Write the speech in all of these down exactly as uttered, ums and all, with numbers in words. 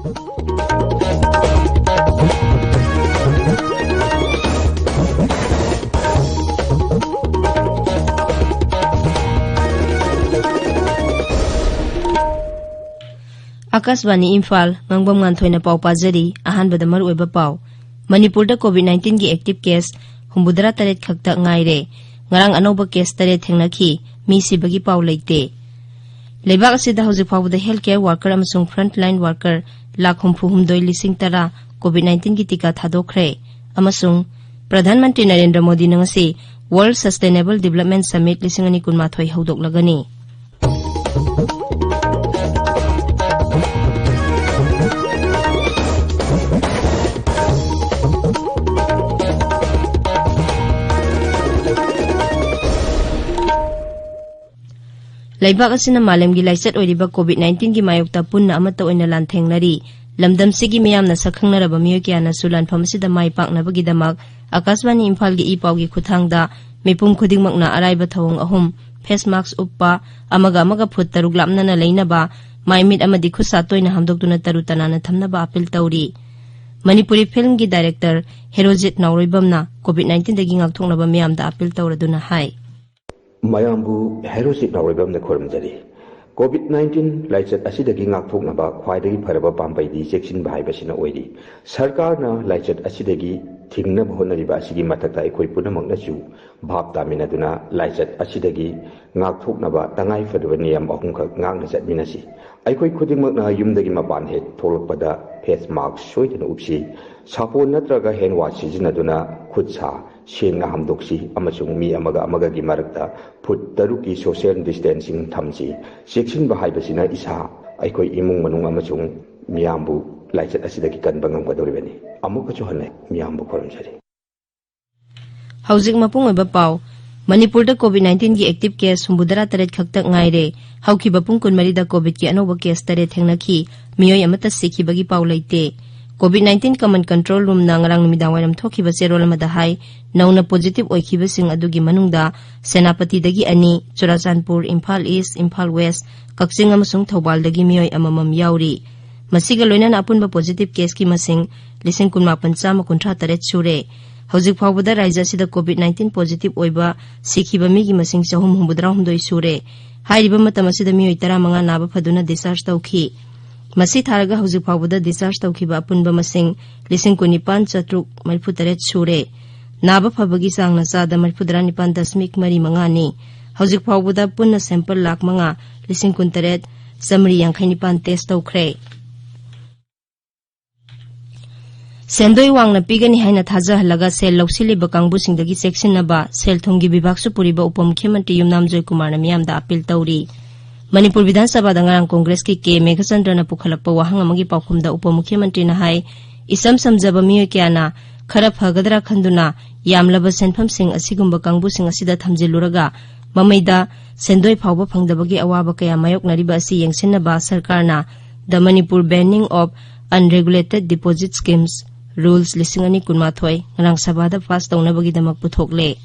ꯑꯥꯀꯥꯁꯕꯥꯅꯤ ꯏꯝꯐꯥꯜ, ꯉꯥꯡꯕꯝ ꯉꯥꯟꯊꯣꯏꯅ ꯄꯥꯎ ꯄꯥꯖꯔꯤ꯫ ꯑꯍꯥꯟꯕꯗ ꯃꯔꯨꯑꯣꯏꯕ ꯄꯥꯎ꯫ ꯃꯅꯤꯄꯨꯔꯗ COVID nineteen ꯒꯤ active case ꯍꯨꯝꯐꯨꯇꯔꯥ ꯇꯔꯦꯠ ꯈꯛꯇ ꯉꯥꯏꯔꯦ꯫ ꯉꯔꯥꯡ ꯑꯅꯧꯕ case ꯇꯔꯦꯠ ꯊꯦꯡꯅꯈꯤ꯫ ꯃꯤ ꯁꯤꯕꯒꯤ ꯄꯥꯎ ꯂꯩꯇꯦ꯫ ꯂꯩꯕꯥꯛ ꯑꯁꯤꯗ ꯍꯧꯖꯤꯛ ꯐꯥꯎꯕꯗ health care worker ꯑꯃꯁꯨꯡ frontline worker ꯂꯥꯈ ꯍꯨꯝꯐꯨ ꯍꯨꯝꯗꯣꯏ ꯂꯤꯁꯤꯡ ꯇꯔꯥ COVID nineteen ꯒꯤ ꯇꯤꯀꯥ ꯊꯥꯗꯣꯛꯈ꯭ꯔꯦ꯫ ꯑꯃꯁꯨꯡ ꯄ꯭ꯔꯙꯥꯟ ꯃꯟꯇ꯭ꯔꯤ ꯅꯔꯦꯟꯗ꯭ꯔ ꯃꯣꯗꯤꯅ ꯉꯁꯤ World Sustainable Development Summit ꯂꯤꯁꯤꯡ ꯑꯅꯤ ꯀꯨꯟꯃꯥꯊꯣꯏ ꯍꯧꯗꯣꯛꯂꯒꯅꯤ꯫ ꯂꯩꯕꯥꯛ ꯑꯁꯤꯅ ꯃꯥꯂꯦꯝꯒꯤ ꯂꯥꯏꯆꯠ ꯑꯣꯏꯔꯤꯕ COVID nineteen ꯒꯤ ꯃꯥꯌꯣꯛꯇ ꯄꯨꯟꯅ ꯑꯃꯠꯇ ꯑꯣꯏꯅ ꯂꯥꯟꯊꯦꯡꯅꯔꯤ꯫ ꯂꯝꯗꯝꯁꯤꯒꯤ ꯃꯤꯌꯥꯝꯅ ꯁꯛꯈꯪꯅꯔꯕ ꯃꯤꯑꯣꯏ ꯀꯌꯥꯅꯁꯨ ꯂꯥꯟꯐꯝ ꯑꯁꯤꯗ ꯃꯥꯏ ꯄꯥꯛꯅꯕꯒꯤꯗꯃꯛ ꯑꯥꯀꯥꯁꯕꯥꯅꯤ ꯏꯝꯐꯥꯜꯒꯤ ꯏ ꯄꯥꯎꯒꯤ ꯈꯨꯠꯊꯥꯡꯗ ꯃꯤꯄꯨꯝ ꯈꯨꯗꯤꯡꯃꯛꯅ ꯑꯔꯥꯏꯕ ꯊꯧꯑꯣꯡ ꯑꯍꯨꯝ: face mask ꯎꯞꯄ, ꯑꯃꯒ ꯑꯃꯒ ꯐꯨꯠ ꯇꯔꯨꯛ ꯂꯥꯞꯅꯅ ꯂꯩꯅꯕ, ꯃꯥꯏ ꯃꯤꯠ ꯑꯃꯗꯤ ꯈꯨꯠ ꯁꯥ ꯇꯣꯏꯅ ꯍꯥꯝꯗꯣꯛꯇꯨꯅ ꯇꯔꯨ ꯇꯅꯥꯟꯅ ꯊꯝꯅꯕ ꯑꯥꯄꯤꯜ ꯇꯧꯔꯤ꯫ Manipuri ꯐꯤꯜꯝꯒꯤ director Herojit ꯅꯥꯎꯔꯣꯏꯕꯝꯅ COVID nineteen ꯗꯒꯤ ꯉꯥꯛꯊꯣꯛꯅꯕ ꯃꯤꯌꯥꯝꯗ ꯑꯥꯄꯤꯜ ꯇꯧꯔꯗꯨꯅ ꯍꯥꯏ꯫ ꯃꯌꯥꯝꯕꯨ ꯍꯦꯔꯣꯖꯤꯠ ꯅꯥꯎꯔꯣꯏꯕꯝꯅ ꯈꯨꯔꯨꯝꯖꯔꯤ꯫ COVID nineteen ꯂꯥꯏꯆꯠ ꯑꯁꯤꯗꯒꯤ ꯉꯥꯛꯊꯣꯛꯅꯕ ꯈ꯭ꯋꯥꯏꯗꯒꯤ ꯐꯔꯕ ꯄꯥꯝꯕꯩꯗꯤ ꯆꯦꯛꯁꯤꯟꯕ ꯍꯥꯏꯕꯁꯤꯅ ꯑꯣꯏꯔꯤ꯫ ꯁꯔꯀꯥꯔꯅ ꯂꯥꯏꯆꯠ ꯑꯁꯤꯗꯒꯤ ꯊꯤꯡꯅꯕ ꯍꯣꯠꯅꯔꯤꯕ ꯑꯁꯤꯒꯤ ꯃꯊꯛꯇ ꯑꯩꯈꯣꯏ ꯄꯨꯝꯅꯃꯛꯅꯁꯨ ꯚꯥꯞ ꯇꯥꯃꯤꯟꯅꯗꯨꯅ ꯂꯥꯏꯆꯠ ꯑꯁꯤꯗꯒꯤ ꯉꯥꯛꯊꯣꯛꯅꯕ ꯇꯉꯥꯏ ꯐꯗꯕ ꯅꯤꯌꯝ ꯑꯍꯨꯝꯈꯛ ꯉꯥꯛꯅ ꯆꯠꯃꯤꯟꯅꯁꯤ꯫ ꯑꯩꯈꯣꯏ ꯈꯨꯗꯤꯡꯃꯛꯅ ꯌꯨꯝꯗꯒꯤ ꯃꯄꯥꯟ ꯍꯦꯛ ꯊꯣꯛꯂꯛꯄꯗ face mask ꯁꯣꯏꯗꯅ ꯎꯞꯁꯤ꯫ ꯁꯥꯄꯣꯟ ꯅꯠꯇ꯭ꯔꯒ hand wash ꯁꯤꯖꯤꯟꯅꯗꯨꯅ ꯈꯨꯠ ꯁꯥ ꯁꯦꯡꯅ ꯍꯥꯝꯗꯣꯛꯁꯤ ꯑꯃꯁꯨꯡ ꯃꯤ ꯑꯃꯒ ꯑꯃꯒꯒꯤ ꯃꯔꯛꯇ ꯐꯨꯠ ꯇꯔꯨꯛꯀꯤ social distancing ꯊꯝꯁꯤ꯫ ꯆꯦꯛꯁꯤꯟꯕ ꯍꯥꯏꯕꯁꯤꯅ ꯏꯁꯥ, ꯑꯩꯈꯣꯏ ꯏꯃꯨꯡ ꯃꯅꯨꯡ ꯑꯃꯁꯨꯡ ꯃꯤꯌꯥꯝꯕꯨ ꯂꯥꯏꯆꯠ ꯑꯁꯤꯗꯒꯤ ꯀꯟꯕ ꯉꯝꯒꯗꯧꯔꯤꯕꯅꯤ꯫ ꯑꯃꯨꯛꯀꯁꯨ ꯍꯟꯅ ꯃꯤꯌꯥꯝꯕꯨ ꯈꯨꯔꯨꯝꯖꯔꯤ꯫ ꯍꯧꯖꯤꯛ ꯃꯄꯨꯡ ꯑꯣꯏꯕ ꯄꯥꯎ꯫ ꯃꯅꯤꯄꯨꯔꯗ COVID nineteen ꯒꯤ active case ꯍꯨꯝꯐꯨꯇꯔꯥ ꯇꯔꯦꯠ ꯈꯛꯇ ꯉꯥꯏꯔꯦ꯫ ꯍꯧꯈꯤꯕ ꯄꯨꯡ ꯀꯨꯟꯃꯔꯤꯗ COVID ꯀꯤ ꯑꯅꯧꯕ case ꯇꯔꯦꯠ ꯊꯦꯡꯅꯈꯤ꯫ ꯃꯤꯑꯣꯏ ꯑꯃꯠꯇ ꯁꯤꯈꯤꯕꯒꯤ ꯄꯥꯎ ꯂꯩꯇꯦ꯫ COVID nineteen Common Control Room ꯅ ꯉꯔꯥꯡ ꯅꯨꯃꯤꯗꯥꯡ ꯋꯥꯏꯔꯝ ꯊꯣꯛꯈꯤꯕ ꯆꯦꯔꯣꯜ ꯑꯃꯗ ꯍꯥꯏ, ꯅꯧꯅ positive ꯑꯣꯏꯈꯤꯕꯁꯤꯡ ꯑꯗꯨꯒꯤ ꯃꯅꯨꯡꯗ ꯁꯦꯅꯥꯄꯇꯤꯗꯒꯤ ꯑꯅꯤ, ꯆꯨꯔꯥꯆꯥꯟꯄꯨꯔ, ꯏꯝꯐꯥꯜ East, ꯏꯝꯐꯥꯜ West, ꯀꯛꯆꯤꯡ ꯑꯃꯁꯨꯡ ꯊꯧꯕꯥꯜꯗꯒꯤ ꯃꯤꯑꯣꯏ ꯑꯃꯃꯝ ꯌꯥꯎꯔꯤ꯫ ꯃꯁꯤꯒ ꯂꯣꯏꯅꯅ ꯑꯄꯨꯟꯕ positive caseꯀꯤ ꯃꯁꯤꯡ ꯂꯤꯁꯤꯡ ꯀꯨꯟꯃꯥꯄꯟ ꯆꯥꯝꯃ ꯀꯨꯟꯊ꯭ꯔꯥ ꯇꯔꯦꯠ ꯁꯨꯔꯦ꯫ ꯍꯧꯖꯤꯛ ꯐꯥꯎꯕꯗ ꯔꯥꯖ꯭ꯌ ꯑꯁꯤꯗ COVID nineteen positive ꯑꯣꯏꯕ ꯁꯤꯈꯤꯕ ꯃꯤꯒꯤ ꯃꯁꯤꯡ ꯆꯍꯨꯝ ꯍꯨꯝꯐꯨꯇꯔꯥ ꯍꯨꯝꯗꯣꯏ ꯁꯨꯔꯦ꯫ ꯍꯥꯏꯔꯤꯕ ꯃꯇꯝ ꯑꯁꯤꯗ ꯃꯤꯑꯣꯏ ꯇꯔꯥꯃꯉꯥ ꯅꯥꯕ ꯐꯗꯨꯅ discharge ꯇꯧꯈꯤ꯫ ꯃꯁꯤ ꯊꯥꯔꯒ ꯍꯧꯖꯤꯛ ꯐꯥꯎꯕꯗ discharge ꯇꯧꯈꯤꯕ ꯑꯄꯨꯟꯕ ꯃꯁꯤꯡ ꯂꯤꯁꯤꯡ ꯀꯨꯟꯅꯤꯄꯥꯟ ꯆꯥꯇ꯭ꯔꯨꯛ ꯃꯔꯤꯐꯨ ꯇꯔꯦꯠ ꯁꯨꯔꯦ꯫ ꯅꯥꯕ ꯐꯕꯒꯤ ꯆꯥꯡꯅ ꯆꯥꯗ ꯃꯔꯤꯐꯨꯇꯔꯥ ꯅꯤꯄꯥꯟ ꯗꯁꯃꯤꯛ ꯃꯔꯤ ꯃꯉꯥꯅꯤ꯫ ꯍꯧꯖꯤꯛ ꯐꯥꯎꯕꯗ ꯄꯨꯟꯅ sample ꯂꯥꯈ ꯃꯉꯥ ꯂꯤꯁꯤꯡ ꯀꯨꯟꯇꯔꯦꯠ ꯆꯥꯃꯔꯤ ꯌꯥꯡꯈꯩ ꯅꯤꯄꯥꯟ test ꯇꯧꯈ꯭ꯔꯦ꯫ ꯁꯦꯟꯗꯣꯏ ꯋꯥꯡꯅ ꯄꯤꯒꯅꯤ ꯍꯥꯏꯅ ꯊꯥꯖꯍꯜꯂꯒ ꯁꯦꯜ ꯂꯧꯁꯤꯜꯂꯤꯕ ꯀꯥꯡꯕꯨꯁꯤꯡꯗꯒꯤ ꯆꯦꯛꯁꯤꯟꯅꯕ ꯁꯦꯜ ꯊꯨꯝꯒꯤ ꯕꯤꯚꯥꯛꯁꯨ ꯄꯨꯔꯤꯕ ꯎꯄ ꯃꯨꯈ꯭ꯌꯃꯟꯇ꯭ꯔꯤ ꯌꯨꯝꯅꯥꯝ ꯖꯣꯏꯀꯨꯃꯥꯔꯅ ꯃꯤꯌꯥꯝꯗ ꯑꯥꯄꯤꯜ ꯇꯧꯔꯤ꯫ ꯃꯅꯤꯄꯨꯔ ꯕꯤꯙꯥꯟ ꯁꯚꯥꯗ ꯉꯔꯥꯡ ꯀꯣꯡꯒ꯭ꯔꯦꯁꯀꯤ ꯀꯦ ꯃꯦꯘꯆꯟꯗ꯭ꯔꯅ ꯄꯨꯈꯠꯂꯛꯄ ꯋꯥꯍꯪ ꯑꯃꯒꯤ ꯄꯥꯎꯈꯨꯝꯗ ꯎꯄ ꯃꯨꯈ꯭ꯌꯃꯟꯇ꯭ꯔꯤꯅ ꯍꯥꯏ, ꯏꯆꯝ ꯆꯝꯖꯕ ꯃꯤꯑꯣꯏ ꯀꯌꯥꯅ ꯈꯔ ꯐꯒꯗ꯭ꯔꯥ ꯈꯟꯗꯨꯅ ꯌꯥꯝꯂꯕ ꯁꯦꯟꯐꯝꯁꯤꯡ ꯑꯁꯤꯒꯨꯝꯕ ꯀꯥꯡꯕꯨꯁꯤꯡ ꯑꯁꯤꯗ ꯊꯝꯖꯤꯜꯂꯨꯔꯒ ꯃꯃꯩꯗ ꯁꯦꯟꯗꯣꯏ ꯐꯥꯎꯕ ꯐꯪꯗꯕꯒꯤ ꯑꯋꯥꯕ ꯀꯌꯥ ꯃꯥꯌꯣꯛꯅꯔꯤꯕ ꯑꯁꯤ ꯌꯦꯡꯁꯤꯟꯅꯕ ꯁꯔꯀꯥꯔꯅ The Manipur Banning of Unregulated Deposit Schemes Rules ꯂꯤꯁꯤꯡ ꯑꯅꯤ ꯀꯨꯟꯃꯥꯊꯣꯏ ꯉꯔꯥꯡ ꯁꯚꯥꯗ ꯄꯥꯁ ꯇꯧꯅꯕꯒꯤꯗꯃꯛ ꯄꯨꯊꯣꯛꯂꯦ꯫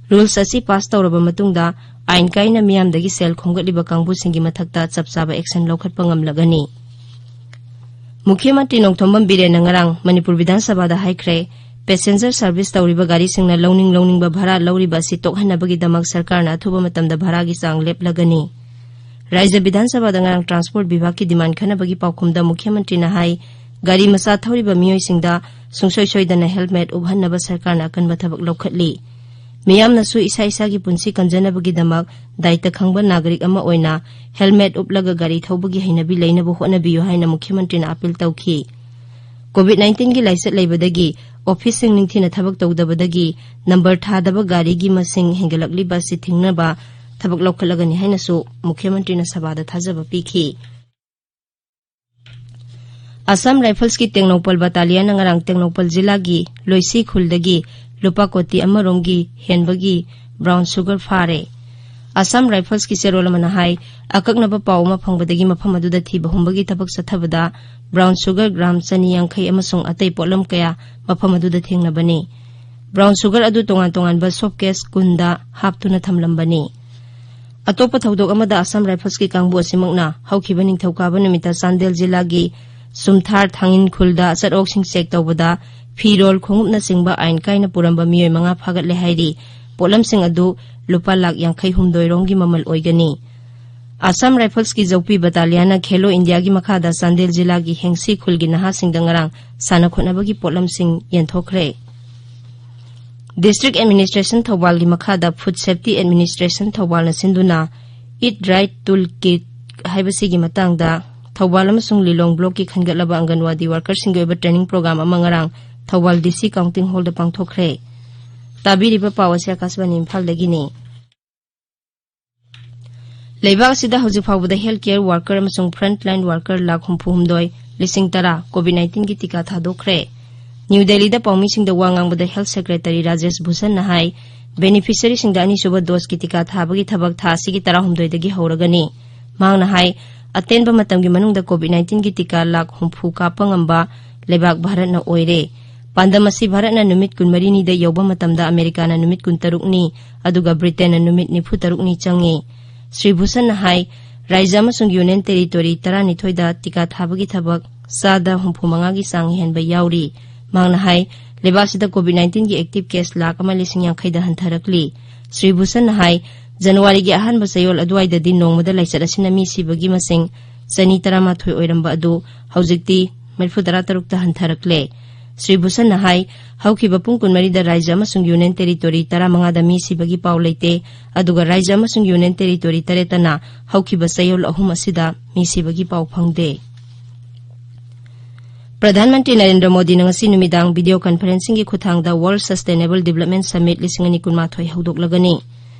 Rules ꯑꯁꯤ ꯄꯥꯁ ꯇꯧꯔꯕ ꯃꯇꯨꯡꯗ ꯑꯥꯏꯟ ꯀꯥꯏꯅ ꯃꯤꯌꯥꯝꯗꯒꯤ ꯁꯦꯜ ꯈꯣꯝꯒꯠꯂꯤꯕ ꯀꯥꯡꯕꯨꯁꯤꯡꯒꯤ ꯃꯊꯛꯇ ꯆꯞ ꯆꯥꯕ action ꯂꯧꯈꯠꯄ ꯉꯝꯂꯒꯅꯤ꯫ ꯃꯨꯈ꯭ꯌ ꯃꯟꯇ꯭ꯔꯤ ꯅꯣꯡꯊꯣꯝꯕꯝ ꯕꯤꯔꯦꯟꯅ ꯉꯔꯥꯡ ꯃꯅꯤꯄꯨꯔ ꯕꯤꯙꯥꯟ ꯁꯚꯥꯗ ꯍꯥꯏꯈ꯭ꯔꯦ, passenger service ꯇꯧꯔꯤꯕ ꯒꯥꯔꯤꯁꯤꯡꯅ ꯂꯧꯅꯤꯡ ꯂꯧꯅꯤꯡꯕ ꯚꯔꯥ ꯂꯧꯔꯤꯕ ꯑꯁꯤ ꯇꯣꯛꯍꯟꯅꯕꯒꯤꯗꯃꯛ ꯁꯔꯀꯥꯔꯅ ꯑꯊꯨꯕ ꯃꯇꯝꯗ ꯚꯔꯥꯒꯤ ꯆꯥꯡ ꯂꯦꯞꯂꯒꯅꯤ꯫ ꯔꯥꯖ꯭ꯌ ꯕꯤꯙꯥꯟ ꯁꯚꯥꯗ ꯉꯔꯥꯡ transport ꯕꯤꯚꯥꯒꯀꯤ demand ꯈꯟꯅꯕꯒꯤ ꯄꯥꯎꯈꯨꯝꯗ ꯃꯨꯈ꯭ꯌ ꯃꯟꯇ꯭ꯔꯤꯅ ꯍꯥꯏ, ꯒꯥꯔꯤ ꯃꯆꯥ ꯊꯧꯔꯤꯕ ꯃꯤꯑꯣꯏꯁꯤꯡꯗ ꯁꯨꯡꯁꯣꯏ ꯁꯣꯏꯗꯅ helmet ꯎꯞꯍꯟꯅꯕ ꯁꯔꯀꯥꯔꯅ ꯑꯀꯟꯕ ꯊꯕꯛ ꯂꯧꯈꯠꯂꯤ꯫ ꯃꯤꯌꯥꯝꯅꯁꯨ ꯏꯁꯥ ꯏꯁꯥꯒꯤ ꯄꯨꯟꯁꯤ ꯀꯟꯖꯅꯕꯒꯤꯗꯃꯛ ꯗꯥꯏꯇ ꯈꯪꯕ ꯅꯥꯒꯔꯤꯛ ꯑꯃ ꯑꯣꯏꯅ helmet ꯎꯞꯂꯒ ꯒꯥꯔꯤ ꯊꯧꯕꯒꯤ ꯍꯩꯅꯕꯤ ꯂꯩꯅꯕ ꯍꯣꯠꯅꯕꯤꯌꯨ ꯍꯥꯏꯅ ꯃꯨꯈ꯭ꯌ ꯃꯟꯇ꯭ꯔꯤꯅ ꯑꯥꯄꯤꯜ ꯇꯧꯈꯤ꯫ COVID nineteen ꯒꯤ ꯂꯥꯏꯆꯠ ꯂꯩꯕꯗꯒꯤ office ꯁꯤꯡ ꯅꯤꯡꯊꯤꯅ ꯊꯕꯛ ꯇꯧꯗꯕꯗꯒꯤ number ꯊꯥꯗꯕ ꯒꯥꯔꯤꯒꯤ ꯃꯁꯤꯡ ꯍꯦꯟꯒꯠꯂꯛꯂꯤꯕ ꯑꯁꯤ ꯊꯤꯡꯅꯕ ꯊꯕꯛ ꯂꯧꯈꯠꯂꯒꯅꯤ ꯍꯥꯏꯅꯁꯨ ꯃꯨꯈ꯭ꯌ ꯃꯟꯇ꯭ꯔꯤꯅ ꯁꯚꯥꯗ ꯊꯥꯖꯕ ꯄꯤꯈꯤ꯫ ꯑꯁꯥꯝ ꯔꯥꯏꯐꯜꯁꯀꯤ ꯇꯦꯡꯅꯧꯄꯜ ꯕꯇꯥꯂꯤꯌꯟꯅ ꯉꯔꯥꯡ ꯇꯦꯡꯅꯧꯄꯜ ꯖꯤꯂꯥꯒꯤ ꯂꯣꯏꯁꯤ ꯈꯨꯜꯗꯒꯤ ꯂꯨꯄꯥ ꯀꯣꯇꯤ ꯑꯃꯔꯣꯝꯒꯤ ꯍꯦꯟꯕꯒꯤ brown sugar ꯐꯥꯔꯦ꯫ ꯑꯁꯥꯝ ꯔꯥꯏꯐꯜꯁꯀꯤ ꯆꯦꯔꯣꯜ ꯑꯃꯅ ꯍꯥꯏ, ꯑꯀꯛꯅꯕ ꯄꯥꯎ ꯑꯃ ꯐꯪꯕꯗꯒꯤ ꯃꯐꯝ ꯑꯗꯨꯗ ꯊꯤꯕ ꯍꯨꯝꯕꯒꯤ ꯊꯕꯛ ꯆꯠꯊꯕꯗ brown sugar gram ꯆꯅꯤ ꯌꯥꯡꯈꯩ ꯑꯃꯁꯨꯡ ꯑꯇꯩ ꯄꯣꯠꯂꯝ ꯀꯌꯥ ꯃꯐꯝ ꯑꯗꯨꯗ ꯊꯦꯡꯅꯕꯅꯤ꯫ Brown sugar ꯑꯗꯨ ꯇꯣꯉꯥꯟ ꯇꯣꯉꯥꯟꯕ soap case ꯀꯨꯟꯗ ꯍꯥꯞꯇꯨꯅ ꯊꯝꯂꯝꯕꯅꯤ꯫ ꯑꯇꯣꯞꯄ ꯊꯧꯗꯣꯛ ꯑꯃꯗ ꯑꯁꯥꯝ ꯔꯥꯏꯐꯜꯁꯀꯤ ꯀꯥꯡꯕꯨ ꯑꯁꯤꯃꯛꯅ ꯍꯧꯈꯤꯕ ꯅꯤꯡꯊꯧꯀꯥꯕ ꯅꯨꯃꯤꯠꯇ ꯆꯥꯟꯗꯦꯜ ꯖꯤꯂꯥꯒꯤ ꯁꯨꯝꯊꯥꯔ ꯊꯥꯡꯉꯤꯟ ꯈꯨꯜꯗ ꯑꯆꯠ ꯑꯣꯛꯁꯤꯡ ꯆꯦꯛ ꯇꯧꯕꯗ ꯐꯤꯔꯣꯜ ꯈꯣꯡꯎꯞꯅꯆꯤꯡꯕ ꯑꯥꯏꯟ ꯀꯥꯏꯅ ꯄꯨꯔꯝꯕ ꯃꯤꯑꯣꯏ ꯃꯉꯥ ꯐꯥꯒꯠꯂꯦ ꯍꯥꯏꯔꯤ꯫ ꯄꯣꯠꯂꯝꯁꯤꯡ ꯑꯗꯨ ꯂꯨꯄꯥ ꯂꯥꯈ ꯌꯥꯡꯈꯩ ꯍꯨꯝꯗꯣꯏ ꯔꯣꯝꯒꯤ ꯃꯃꯜ ꯑꯣꯏꯒꯅꯤ꯫ ꯑꯁꯥꯝ ꯔꯥꯏꯐꯜꯁꯀꯤ ꯖꯧꯄꯤ ꯕꯇꯥꯂꯤꯌꯥꯅ ꯈꯦꯂꯣ ꯏꯟꯗꯤꯌꯥꯒꯤ ꯃꯈꯥꯗ ꯆꯥꯟꯗꯦꯜ ꯖꯤꯂꯥꯒꯤ ꯍꯦꯡꯁꯤ ꯈꯨꯜꯒꯤ ꯅꯍꯥꯁꯤꯡꯗ ꯉꯔꯥꯡ ꯁꯥꯟꯅ ꯈꯣꯠꯅꯕꯒꯤ ꯄꯣꯠꯂꯝꯁꯤꯡ ꯌꯦꯟꯊꯣꯛꯈ꯭ꯔꯦ꯫ ꯗꯤꯁꯇ꯭ꯔꯤꯛ ꯑꯦꯗꯃꯤꯅꯤꯁꯇ꯭ꯔꯦꯁꯟ ꯊꯧꯕꯥꯜꯒꯤ ꯃꯈꯥꯗ ꯐꯨꯗ ꯁꯦꯐꯇꯤ ꯑꯦꯗꯃꯤꯅꯤꯁꯇ꯭ꯔꯦꯁꯟ ꯊꯧꯕꯥꯜꯅ ꯁꯤꯟꯗꯨꯅ ꯏꯠ ꯔꯥꯏꯠ ꯇꯨꯜ ꯀꯤꯠ ꯍꯥꯏꯕꯁꯤꯒꯤ ꯃꯇꯥꯡꯗ ꯊꯧꯕꯥꯜ ꯑꯃꯁꯨꯡ ꯂꯤꯂꯣꯡ ꯕ꯭ꯂꯣꯛꯀꯤ ꯈꯟꯒꯠꯂꯕ ꯑꯪꯒꯟꯋꯥꯗꯤ ꯋꯥꯔꯀꯔꯁꯤꯡꯒꯤ ꯑꯣꯏꯕ ꯇ꯭ꯔꯦꯅꯤꯡ ꯄ꯭ꯔꯣꯒ꯭ꯔꯥꯝ ꯑꯃ ꯉꯔꯥꯡ ꯊꯧꯕꯥꯜ ꯗꯤ ꯁꯤ ꯀꯥꯎꯟꯇꯤꯡ ꯍꯣꯜꯗ ꯄꯥꯡꯊꯣꯛꯈ꯭ꯔꯦ꯫ ꯇꯥꯕꯤꯔꯤꯕ ꯄꯥꯎ ꯑꯁꯤ ꯑꯀꯥꯁꯕꯥꯅꯤ ꯏꯝꯐꯥꯜꯗꯒꯤꯅꯤ꯫ ꯂꯩꯕꯥꯛ ꯑꯁꯤꯗ ꯍꯧꯖꯤꯛ ꯐꯥꯎꯕꯗ ꯍꯦꯜꯊ ꯀꯦꯌꯔ ꯋꯥꯔꯀꯔ ꯑꯃꯁꯨꯡ ꯐ꯭ꯔꯟꯠ ꯂꯥꯏꯟ ꯋꯥꯔꯀꯔ ꯂꯥꯈ ꯍꯨꯝꯐꯨ ꯍꯨꯝꯗꯣꯏ ꯂꯤꯁꯤꯡ ꯇꯔꯥ ꯀꯣꯚꯤꯗ ꯅꯥꯏꯟꯇꯤꯟꯒꯤ ꯇꯤꯀꯥ ꯊꯥꯗꯣꯛꯈ꯭ꯔꯦ꯫ ꯅ꯭ꯌꯨ ꯗꯦꯜꯂꯤꯗ ꯄꯥꯎꯃꯤꯁꯤꯡꯗ ꯋꯥ ꯉꯥꯡꯕꯗ ꯍꯦꯜꯊ ꯁꯦꯀ꯭ꯔꯦꯇꯔꯤ ꯔꯥꯖꯦꯁ ꯚꯨꯁꯟꯅ ꯍꯥꯏ, ꯕꯦꯅꯤꯐꯤꯁꯔꯤꯁꯤꯡꯗ ꯑꯅꯤꯁꯨꯕ ꯗꯣꯁꯀꯤ ꯇꯤꯀꯥ ꯊꯥꯕꯒꯤ ꯊꯕꯛ ꯊꯥ ꯑꯁꯤꯒꯤ ꯇꯔꯥꯍꯨꯝꯗꯣꯏꯗꯒꯤ ꯍꯧꯔꯒꯅꯤ꯫ ꯃꯍꯥꯛꯅ ꯍꯥꯏ, ꯑꯇꯦꯟꯕ ꯃꯇꯝꯒꯤ ꯃꯅꯨꯡꯗ ꯀꯣꯚꯤꯗ ꯅꯥꯏꯟꯇꯤꯟꯒꯤ ꯇꯤꯀꯥ ꯂꯥꯈ ꯍꯨꯝꯐꯨ ꯀꯥꯞꯄ ꯉꯝꯕ ꯂꯩꯕꯥꯛ ꯚꯥꯔꯠꯅ ꯑꯣꯏꯔꯦ꯫ ꯄꯥꯟꯗꯝ ꯑꯁꯤ ꯚꯥꯔꯠꯅ ꯅꯨꯃꯤꯠ ꯀꯨꯟꯃꯔꯤꯅꯤꯗ ꯌꯧꯕ ꯃꯇꯝꯗ ꯑꯃꯦꯔꯤꯀꯥꯅ ꯅꯨꯃꯤꯠ ꯀꯨꯟꯇꯔꯨꯛꯅꯤ, ꯑꯗꯨꯒ ꯕ꯭ꯔꯤꯇꯦꯟꯅ ꯅꯨꯃꯤꯠ ꯅꯤꯐꯨꯇꯔꯨꯛꯅꯤ ꯆꯪꯉꯤ꯫ ꯁ꯭ꯔꯤ ꯚꯨꯁꯟꯅ ꯍꯥꯏ, ꯔꯥꯖ꯭ꯌ ꯑꯃꯁꯨꯡ ꯌꯨꯅꯤꯌꯟ ꯇꯦꯔꯤꯇꯣꯔꯤ ꯇꯔꯥꯅꯤꯊꯣꯏꯗ ꯇꯤꯀꯥ ꯊꯥꯕꯒꯤ ꯊꯕꯛ ꯆꯥꯗ ꯍꯨꯝꯐꯨ ꯃꯉꯥꯒꯤ ꯆꯥꯡ ꯍꯦꯟꯕ ꯌꯥꯎꯔꯤ꯫ ꯃꯍꯥꯛꯅ ꯍꯥꯏ, ꯂꯩꯕꯥꯛꯁꯤꯗ ꯀꯣꯚꯤꯗ ꯅꯥꯏꯟꯇꯤꯟꯒꯤ ꯑꯦꯛꯇꯤꯚ ꯀꯦꯁ ꯂꯥꯈ ꯑꯃ ꯂꯤꯁꯤꯡ ꯌꯥꯡꯈꯩꯗ ꯍꯟꯊꯔꯛꯂꯤ꯫ ꯁ꯭ꯔꯤ ꯚꯨꯁꯟꯅ ꯍꯥꯏ, ꯖꯅꯋꯥꯔꯤꯒꯤ ꯑꯍꯥꯟꯕ ꯆꯌꯣꯜ ꯑꯗꯨꯋꯥꯏꯗꯗꯤ ꯅꯣꯡꯃꯗ ꯂꯥꯏꯆꯠ ꯑꯁꯤꯅ ꯃꯤ ꯁꯤꯕꯒꯤ ꯃꯁꯤꯡ ꯆꯅꯤ ꯇꯔꯥꯃꯥꯊꯣꯏ ꯑꯣꯏꯔꯝꯕ ꯑꯗꯨ ꯍꯧꯖꯤꯛꯇꯤ ꯃꯔꯤꯐꯨ ꯇꯔꯥ ꯇꯔꯨꯛꯇ ꯍꯟꯊꯔꯛꯂꯦ꯫ ꯁ꯭ꯔꯤ ꯚꯨꯁꯟꯅ ꯍꯥꯏ, ꯍꯧꯈꯤꯕ ꯄꯨꯡ ꯀꯨꯟꯃꯔꯤꯗ ꯔꯥꯖ꯭ꯌ ꯑꯃꯁꯨꯡ ꯌꯨꯅꯤꯌꯟ ꯇꯦꯔꯤꯇꯣꯔꯤ ꯇꯔꯥꯃꯉꯥꯗ ꯃꯤ ꯁꯤꯕꯒꯤ ꯄꯥꯎ ꯂꯩꯇꯦ, ꯑꯗꯨꯒ ꯔꯥꯖ꯭ꯌ ꯑꯃꯁꯨꯡ ꯌꯨꯅꯤꯌꯟ ꯇꯦꯔꯤꯇꯣꯔꯤ ꯇꯔꯦꯠꯇꯅ ꯍꯧꯈꯤꯕ ꯆꯌꯣꯜ ꯑꯍꯨꯝ ꯑꯁꯤꯗ ꯃꯤ ꯁꯤꯕꯒꯤ ꯄꯥꯎ ꯐꯪꯗꯦ꯫ ꯄ꯭ꯔꯙꯥꯟ ꯃꯟꯇ꯭ꯔꯤ ꯅꯔꯦꯟꯗ꯭ꯔ ꯃꯣꯗꯤꯅ ꯉꯁꯤ ꯅꯨꯃꯤꯗꯥꯡ ꯚꯤꯗꯤꯑꯣ ꯀꯟꯐꯔꯦꯟꯁꯤꯡꯒꯤ ꯈꯨꯠꯊꯥꯡꯗ World Sustainable Development Summit ꯂꯤꯁꯤꯡ ꯑꯅꯤ ꯀꯨꯟꯃꯥꯊꯣꯏ ꯍꯧꯗꯣꯛꯂꯒꯅꯤ꯫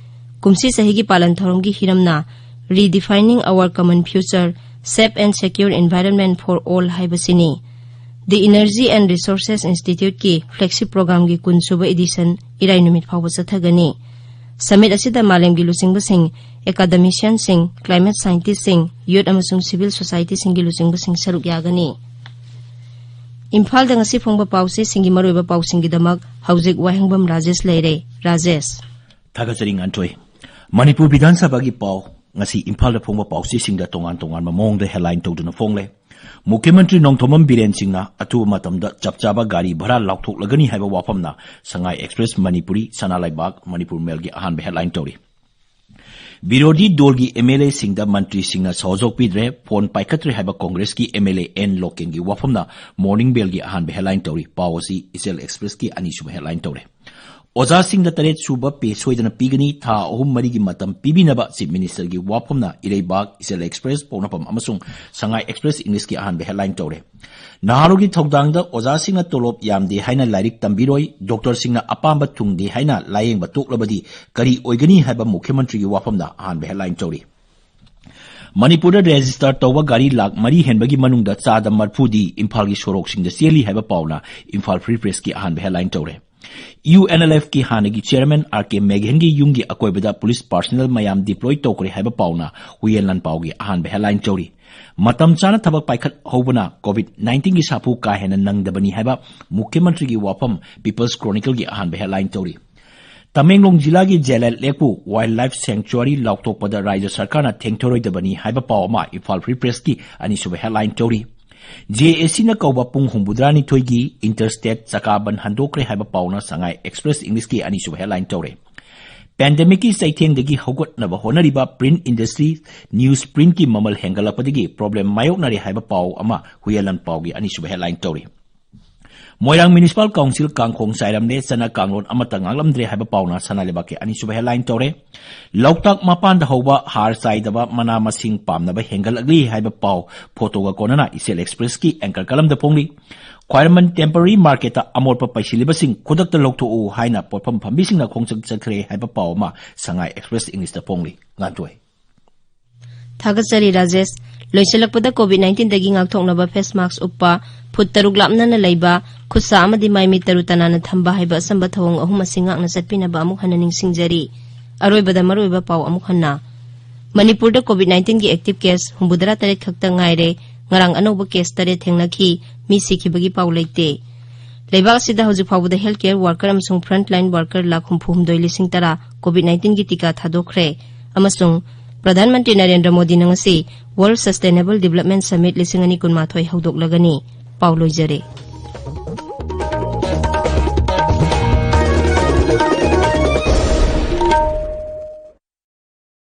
ꯀꯨꯝꯁꯤ ꯆꯍꯤꯒꯤ ꯄꯥꯂꯟ ꯊꯧꯔꯝꯒꯤ ꯍꯤꯔꯝꯅ Redefining Our Common Future, Safe and Secure Environment for All ꯍꯥꯏꯕꯁꯤꯅꯤ꯫ The Energy and Resources Instituteꯀꯤ flagship programmeꯒꯤ ꯀꯨꯟꯁꯨꯕ edition ꯏꯔꯥꯏ ꯅꯨꯃꯤꯠ ꯐꯥꯎꯕ ꯆꯠꯊꯒꯅꯤ꯫ Summit ꯑꯁꯤꯗ ꯃꯥꯂꯦꯝꯒꯤ ꯂꯨꯆꯤꯡꯕꯁꯤꯡ, academicianꯁꯤꯡ, climate scientistꯁꯤꯡ, youth ꯑꯃꯁꯨꯡ civil societyꯁꯤꯡꯒꯤ ꯂꯨꯆꯤꯡꯕꯁꯤꯡ ꯁꯔꯨꯛ ꯌꯥꯒꯅꯤ꯫ ꯏꯝꯐꯥꯜꯗ ꯉꯁꯤ ꯐꯣꯡꯕ ꯄꯥꯎꯆꯦꯁꯤꯡꯒꯤ ꯃꯔꯨꯑꯣꯏꯕ ꯄꯥꯎꯁꯤꯡꯒꯤꯗꯃꯛ ꯍꯧꯖꯤꯛ ꯋꯥꯍꯦꯡꯕꯝ ꯔꯥꯖꯦꯁ ꯂꯩꯔꯦ꯫ ꯔꯥꯖꯦꯁ꯫ ꯊꯥꯒꯠꯆꯔꯤ, ꯉꯥꯟꯊꯣꯏ꯫ ꯃꯅꯤꯄꯨꯔ ꯕꯤꯙꯥꯟ ꯁꯚꯥꯒꯤ ꯄꯥꯎ꯫ ꯉꯁꯤ ꯏꯝꯐꯥꯜꯗ ꯐꯣꯡꯕ ꯄꯥꯎꯆꯦꯁꯤꯡꯗ ꯇꯣꯉꯥꯟ ꯇꯣꯉꯥꯟꯕ ꯃꯑꯣꯡꯗ headline ꯇꯧꯗꯨꯅ ꯐꯣꯡꯂꯦ꯫ ꯃꯨꯈ꯭ꯌ ꯃꯟꯇ꯭ꯔꯤ ꯅꯣꯡꯊꯣꯝꯕꯝ ꯕꯤꯔꯦꯟ ꯁꯤꯡꯅ ꯑꯊꯨꯕ ꯃꯇꯝꯗ ꯆꯞ ꯆꯥꯕ ꯒꯥꯔꯤ ꯚꯔꯥ ꯂꯥꯎꯊꯣꯛꯂꯒꯅꯤ ꯍꯥꯏꯕ ꯋꯥꯐꯝꯅ ꯁꯉꯥꯏ ꯑꯦꯛꯁꯄ꯭ꯔꯦꯁ ꯃꯅꯤꯄꯨꯔꯤ, ꯁꯅꯥ ꯂꯩꯕꯥꯛ, ꯃꯅꯤꯄꯨꯔ ꯃꯦꯜꯒꯤ ꯑꯍꯥꯟꯕ headline ꯇꯧꯔꯤ꯫ ꯕꯤꯔꯣꯙꯤ ꯗꯣꯜꯒꯤ MLA ꯁꯤꯡꯗ ꯃꯟꯇ꯭ꯔꯤꯁꯤꯡꯅ ꯁꯍꯣꯖꯣꯛ ꯄꯤꯗ꯭ꯔꯦ, ꯐꯣꯟ ꯄꯥꯏꯈꯠꯇ꯭ꯔꯦ ꯍꯥꯏꯕ ꯀꯣꯡꯒ꯭ꯔꯦꯁꯀꯤ MLA ꯑꯦꯟ ꯂꯣꯀꯦꯟꯒꯤ ꯋꯥꯐꯝꯅ ꯃꯣꯔꯅꯤꯡ ꯕꯦꯜꯒꯤ ꯑꯍꯥꯟꯕ headline ꯇꯧꯔꯤ꯫ ꯄꯥꯎ ꯑꯁꯤ ꯏꯆꯦꯜ ꯑꯦꯛꯁꯄ꯭ꯔꯦꯁꯀꯤ ꯑꯅꯤꯁꯨꯕ headline ꯇꯧꯔꯦ꯫ ꯑꯣꯖꯥꯁꯤꯡꯗ ꯇꯔꯦꯠ ꯁꯨꯕ pay ꯁꯣꯏꯗꯅ ꯄꯤꯒꯅꯤ, ꯊꯥ ꯑꯍꯨꯝ ꯃꯔꯤꯒꯤ ꯃꯇꯝ ꯄꯤꯕꯤꯅꯕ ꯆꯤꯐ ꯃꯤꯅꯤꯁꯇꯔꯒꯤ ꯋꯥꯐꯝꯅ ꯏꯔꯩꯕꯥꯛ, ꯏꯆꯦꯜ ꯑꯦꯛꯁꯄ꯭ꯔꯦꯁ, ꯄꯣꯛꯅꯐꯝ ꯑꯃꯁꯨꯡ ꯁꯉꯥꯏ ꯑꯦꯛꯁꯄ꯭ꯔꯦꯁ ꯏꯪꯂꯤꯁꯀꯤ ꯑꯍꯥꯟꯕ headline ꯇꯧꯔꯦ꯫ ꯅꯍꯥꯔꯣꯜꯒꯤ ꯊꯧꯗꯥꯡꯗ ꯑꯣꯖꯥꯁꯤꯡꯅ ꯇꯣꯂꯣꯞ ꯌꯥꯝꯗꯦ ꯍꯥꯏꯅ ꯂꯥꯏꯔꯤꯛ ꯇꯝꯕꯤꯔꯣꯏ, ꯗꯣꯛꯇꯔꯁꯤꯡꯅ ꯑꯄꯥꯝꯕ ꯊꯨꯡꯗꯦ ꯍꯥꯏꯅ ꯂꯥꯌꯦꯡꯕ ꯇꯣꯛꯂꯕꯗꯤ ꯀꯔꯤ ꯑꯣꯏꯒꯅꯤ ꯍꯥꯏꯕ ꯃꯨꯈ꯭ꯌ ꯃꯟꯇ꯭ꯔꯤꯒꯤ ꯋꯥꯐꯝꯗ ꯑꯍꯥꯟꯕ headline ꯇꯧꯔꯤ꯫ ꯃꯅꯤꯄꯨꯔꯗ ꯔꯦꯖꯤꯁꯇꯥꯔ ꯇꯧꯕ ꯒꯥꯔꯤ ꯂꯥꯈ ꯃꯔꯤ ꯍꯦꯟꯕꯒꯤ ꯃꯅꯨꯡꯗ ꯆꯥꯗ ꯃꯔꯤꯐꯨꯗꯤ ꯏꯝꯐꯥꯜꯒꯤ ꯁꯣꯔꯣꯛꯁꯤꯡꯗ ꯆꯦꯜꯂꯤ ꯍꯥꯏꯕ ꯄꯥꯎꯅ ꯏꯝꯐꯥꯜ ꯐ꯭ꯔꯤ ꯄ꯭ꯔꯦꯁꯀꯤ ꯑꯍꯥꯟꯕ headline ꯇꯧꯔꯦ꯫ UNLFꯀꯤ ꯍꯥꯟꯅꯒꯤ ꯆꯤꯌꯔꯃꯦꯟ ꯑꯥꯔ ꯀꯦ ꯃꯦꯘꯦꯟꯒꯤ ꯌꯨꯝꯒꯤ ꯑꯀꯣꯏꯕꯗ ꯄꯨꯂꯤꯁ ꯄꯥꯔꯁꯅꯦꯜ ꯃꯌꯥꯝ ꯗꯤꯄ꯭ꯂꯣꯏ ꯇꯧꯈ꯭ꯔꯦ ꯍꯥꯏꯕ ꯄꯥꯎꯅ ꯍꯨꯏꯌꯦꯟ ꯂꯥꯟꯄꯥꯎꯒꯤ ꯑꯍꯥꯟꯕ headline ꯇꯧꯔꯤ꯫ ꯃꯇꯝ ꯆꯥꯅ ꯊꯕꯛ ꯄꯥꯏꯈꯠꯍꯧꯕꯅ ꯀꯣꯚꯤꯗ ꯅꯥꯏꯟꯇꯤꯟꯒꯤ ꯁꯥꯐꯨ ꯀꯥ ꯍꯦꯟꯅ ꯅꯪꯗꯕꯅꯤ ꯍꯥꯏꯕ ꯃꯨꯈ꯭ꯌ ꯃꯟꯇ꯭ꯔꯤꯒꯤ ꯋꯥꯐꯝ ꯄꯤꯄꯜꯁ ꯀ꯭ꯔꯣꯅꯤꯀꯜꯒꯤ ꯑꯍꯥꯟꯕ headline ꯇꯧꯔꯤ꯫ ꯇꯃꯦꯡꯂꯣꯡ ꯖꯤꯂꯥꯒꯤ ꯖꯦꯂꯦꯠ ꯂꯦꯛꯄꯨ ꯋꯥꯏꯜꯗ ꯂꯥꯏꯐ ꯁꯦꯡꯆꯨꯋꯥꯔꯤ ꯂꯥꯎꯊꯣꯛꯄꯗ ꯔꯥꯏꯖ꯭ꯌ ꯁꯔꯀꯥꯔꯅ ꯊꯦꯡꯊꯔꯣꯏꯗꯕꯅꯤ ꯍꯥꯏꯕ ꯄꯥꯎ ꯑꯃ ꯏꯝꯐꯥꯜ ꯐ꯭ꯔꯤ ꯄ꯭ꯔꯦꯁꯀꯤ ꯑꯅꯤꯁꯨꯕ headline ꯇꯧꯔꯤ꯫ JACꯅ ꯀꯧꯕ ꯄꯨꯡ ꯍꯨꯝꯐꯨꯇꯔꯥꯅꯤꯊꯣꯏꯒꯤ ꯏꯟꯇꯔ ꯁ꯭ꯇꯦꯠ ꯆꯀꯥ ꯕꯟ ꯍꯟꯗꯣꯛꯈ꯭ꯔꯦ ꯍꯥꯏꯕ ꯄꯥꯎꯅ ꯁꯉꯥꯏ ꯑꯦꯛꯁꯄ꯭ꯔꯦꯁ ꯏꯪꯂꯤꯁꯀꯤ ꯑꯅꯤꯁꯨꯕ headline ꯇꯧꯔꯦ꯫ ꯄꯦꯟꯗꯦꯃꯤꯛꯀꯤ ꯆꯩꯊꯦꯡꯗꯒꯤ ꯍꯧꯒꯠꯅꯕ ꯍꯣꯠꯅꯔꯤꯕ ꯄ꯭ꯔꯤꯟꯠ ꯏꯟꯗꯁꯇ꯭ꯔꯤ, ꯅ꯭ꯌꯨꯁ ꯄ꯭ꯔꯤꯟꯠꯀꯤ ꯃꯃꯜ ꯍꯦꯟꯒꯠꯂꯛꯄꯗꯒꯤ ꯄ꯭ꯔꯣꯕ꯭ꯂꯦꯝ ꯃꯥꯌꯣꯛꯅꯔꯦ ꯍꯥꯏꯕ ꯄꯥꯎ ꯑꯃ ꯍꯨꯏꯌꯦꯟ ꯂꯥꯟꯄꯥꯎꯒꯤ ꯑꯅꯤꯁꯨꯕ headline ꯇꯧꯔꯤ꯫ ꯃꯣꯏꯔꯥꯡ ꯃ꯭ꯌꯨꯅꯤꯁꯤꯄꯥꯜ ꯀꯥꯎꯟꯁꯤꯜ ꯀꯥꯡꯈꯣꯡ ꯆꯥꯏꯔꯝꯂꯦ, ꯆꯠꯅ ꯀꯥꯡꯂꯣꯟ ꯑꯃꯠꯇ ꯉꯥꯛꯂꯝꯗ꯭ꯔꯦ ꯍꯥꯏꯕ ꯄꯥꯎꯅ ꯁꯅꯥ ꯂꯩꯕꯥꯛꯀꯤ ꯑꯅꯤꯁꯨꯕ headline ꯇꯧꯔꯦ꯫ ꯂꯣꯛꯇꯥꯛ ꯃꯄꯥꯟꯗ ꯍꯧꯕ ꯍꯥꯔ ꯆꯥꯏꯗꯕ ꯃꯅꯥ ꯃꯁꯤꯡ ꯄꯥꯝꯅꯕ ꯍꯦꯟꯒꯠꯂꯛꯂꯤ ꯍꯥꯏꯕ ꯄꯥꯎ ꯐꯣꯇꯣꯒ ꯀꯣꯟꯅꯅ ꯏꯆꯦꯜ ꯑꯦꯛꯁꯄ꯭ꯔꯦꯁꯀꯤ ꯑꯦꯡꯀꯔ ꯀꯂꯝꯗ ꯐꯣꯡꯂꯤ꯫ ꯈ꯭ꯋꯥꯏꯔꯝꯕꯟ ꯇꯦꯝꯄꯔꯔꯤ ꯃꯥꯔꯀꯦꯠꯇ ꯑꯃꯣꯠꯄ ꯄꯩꯁꯤꯜꯂꯤꯕꯁꯤꯡ ꯈꯨꯗꯛꯇ ꯂꯧꯊꯣꯛꯎ ꯍꯥꯏꯅ ꯄꯣꯠꯐꯝ ꯐꯝꯕꯤꯁꯤꯡꯅ ꯈꯣꯡꯆꯠ ꯆꯠꯈ꯭ꯔꯦ ꯍꯥꯏꯕ ꯄꯥꯎ ꯑꯃ ꯁꯉꯥꯏ ꯑꯦꯛꯁꯄ꯭ꯔꯦꯁ ꯏꯪꯂꯤꯁꯇ ꯐꯣꯡꯂꯤ꯫ ꯉꯥꯟꯊꯣꯏ꯫ ꯊꯥꯒꯠꯆꯔꯤ ꯔꯥꯖꯦꯁ꯫ ꯂꯣꯏꯁꯤꯜꯂꯛꯄꯗ ꯀꯣꯚꯤꯗ ꯅꯥꯏꯟꯇꯤꯟꯗꯒꯤ ꯉꯥꯛꯊꯣꯛꯅꯕ ꯐꯦꯁ ꯃꯥꯛꯁ ꯎꯞꯄ, ꯐꯨꯠ ꯇꯔꯨꯛ ꯂꯥꯞꯅꯅ ꯂꯩꯕ, ꯈꯨꯠ ꯁꯥ ꯑꯃꯗꯤ ꯃꯥꯏ ꯃꯤꯠ ꯇꯔꯨ ꯇꯅꯥꯟꯅ ꯊꯝꯕ ꯍꯥꯏꯕ ꯑꯆꯝꯕ ꯊꯧꯑꯣꯡ ꯑꯍꯨꯝ ꯑꯁꯤ ꯉꯥꯛꯅ ꯆꯠꯄꯤꯅꯕ ꯑꯃꯨꯛ ꯍꯟꯅ ꯅꯤꯡꯁꯤꯡꯖꯔꯤ꯫ ꯑꯔꯣꯏꯕꯗ ꯃꯔꯨꯑꯣꯏꯕ ꯄꯥꯎ ꯑꯃꯨꯛ ꯍꯟꯅ꯫ ꯃꯅꯤꯄꯨꯔꯗ ꯀꯣꯚꯤꯗ ꯅꯥꯏꯟꯇꯤꯟꯒꯤ ꯑꯦꯛꯇꯤꯚ ꯀꯦꯁ ꯍꯨꯝꯐꯨꯇꯔꯥ ꯇꯔꯦꯠ ꯈꯛꯇ ꯉꯥꯏꯔꯦ꯫ ꯉꯔꯥꯡ ꯑꯅꯧꯕ ꯀꯦꯁ ꯇꯔꯦꯠ ꯊꯦꯡꯅꯈꯤ꯫ ꯃꯤ ꯁꯤꯈꯤꯕꯒꯤ ꯄꯥꯎ ꯂꯩꯇꯦ꯫ ꯂꯩꯕꯥꯛ ꯑꯁꯤꯗ ꯍꯧꯖꯤꯛ ꯐꯥꯎꯕꯗ health care worker ꯑꯃꯁꯨꯡ frontline worker ꯂꯥꯈ ꯍꯨꯝꯐꯨ ꯍꯨꯝꯗꯣꯏ ꯂꯤꯁꯤꯡ ꯇꯔꯥ COVID nineteen ꯒꯤ ꯇꯤꯀꯥ ꯊꯥꯗꯣꯛꯈ꯭ꯔꯦ ꯑꯃꯁꯨꯡ ꯄ꯭ꯔꯙꯥꯟ ꯃꯟꯇ꯭ꯔꯤ ꯅꯔꯦꯟꯗ꯭ꯔ ꯃꯣꯗꯤꯅ ꯉꯁꯤ World Sustainable Development Summit ꯂꯤꯁꯤꯡ ꯑꯅꯤ ꯀꯨꯟꯃꯥꯊꯣꯏ ꯍꯧꯗꯣꯛꯂꯒꯅꯤ꯫ ꯄꯥꯎ ꯂꯣꯏꯖꯔꯦ꯫